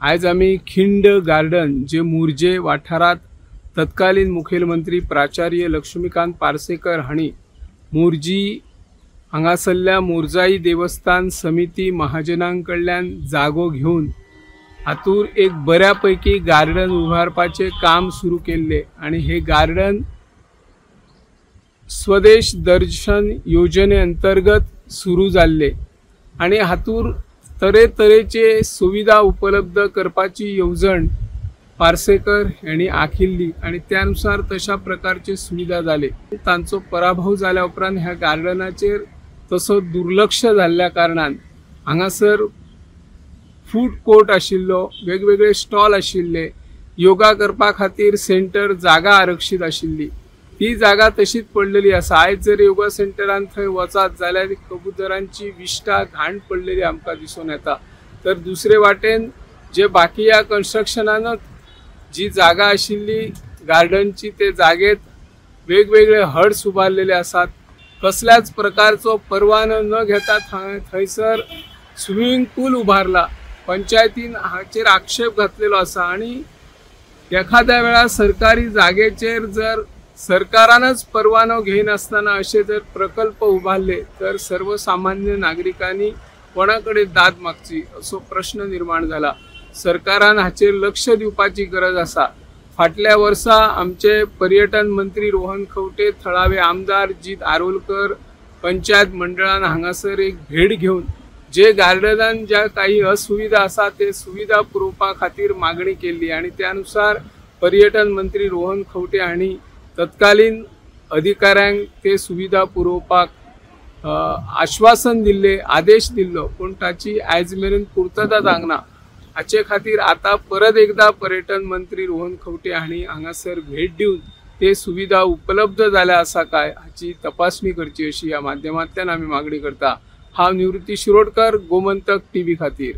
आयज आमी खिंड गार्डन जे मुरजे वाठारांत तत्कालीन मुखेलमंत्री प्राचार्य लक्ष्मीकांत पार्सेकर हांणी मुरजी हांगासरल्या मुरजाई देवस्थान समिती महाजनां कडल्यान जागो घेवन हातूर एक बऱ्या पैकी गार्डन उबारपाचें काम सुरू केल्लें आनी हे गार्डन स्वदेश दर्शन योजने अंतर्गत सुरू जाल्ले आनी हातूर तरेतरेचे सुविधा उपलब्ध करपाची येवजण पार्सेकर यांनी आखिल्ली आनी त्यानुसार तशा प्रकारचे सुविधा जाले। तांचो पराभव जाल्या उपरांत ह्या गार्डनाचेर तसो दुर्लक्ष जाल्ल्या कारणान हांगासर फूड कोर्ट आशिल्लो, वेगवेगळे स्टॉल आशिल्ले, योगा करपा खातीर सेंटर जागा आरक्षीत आशिल्ली, ती जागा तशीच पडलेली आसा। आयज जर योगा सेंटरान थंय वचात जाल्यार कबुतरांची विष्ठा घाण पडलेली आमकां दिसून येता। तर दुसरे वाटेन जे बाकी ह्या कन्स्ट्रक्शनानच जी जागा आशिल्ली गार्डनची ते जागेत वेगवेगळे हट्स उबारलेले आसात। कसल्याच प्रकारचो परवानो न घेता थंयसर स्विमींग पूल उबारला। पंचायतीन हाचेर आक्षेप घातलेलो आसा आनी एखाद्या वेळार सरकारी जागेचेर जर सरकारानच परवानो घेयनासतना अशे जर प्रकल्प उबारले तर सर्वसामान्य नागरिकांनी कोणा कडेन दाद मागची असो प्रश्न निर्माण जाला। सरकारान हाचेर लक्ष दिवपाची गरज आसा। फाटल्या वर्सा आमचे पर्यटन मंत्री रोहन खंवटे, थळावे आमदार जीत आरोलकर, पंचायत मंडळान हांगासर एक भेट घेवन जे गार्डनान ज्या काही असुविधा आसा ते सुविधा पुरोवपा खातीर मागणी केल्ली आनी त्यानुसार पर्यटन मंत्री रोहन खंवटे हांणी तत्कालीन अधिकाऱ्यांक ते सुविधा पुरोवपाक आश्वासन दिल्ले, आदेश दिल्लो, पूण ताची आयज मेरेन पूर्तता जावंक ना। हाचे खातीर आतां परत एकदा पर्यटन मंत्री रोहन खंवटे हांणी हांगासर भेट दिवन ते सुविधा उपलब्ध जाल्या आसा काय हाची तपासणी करची अशी ह्या माध्यमांतल्यान आमी मागणी करता। हांव निवृत्ती शिरोडकर, गोमंतक टीव्ही खातीर।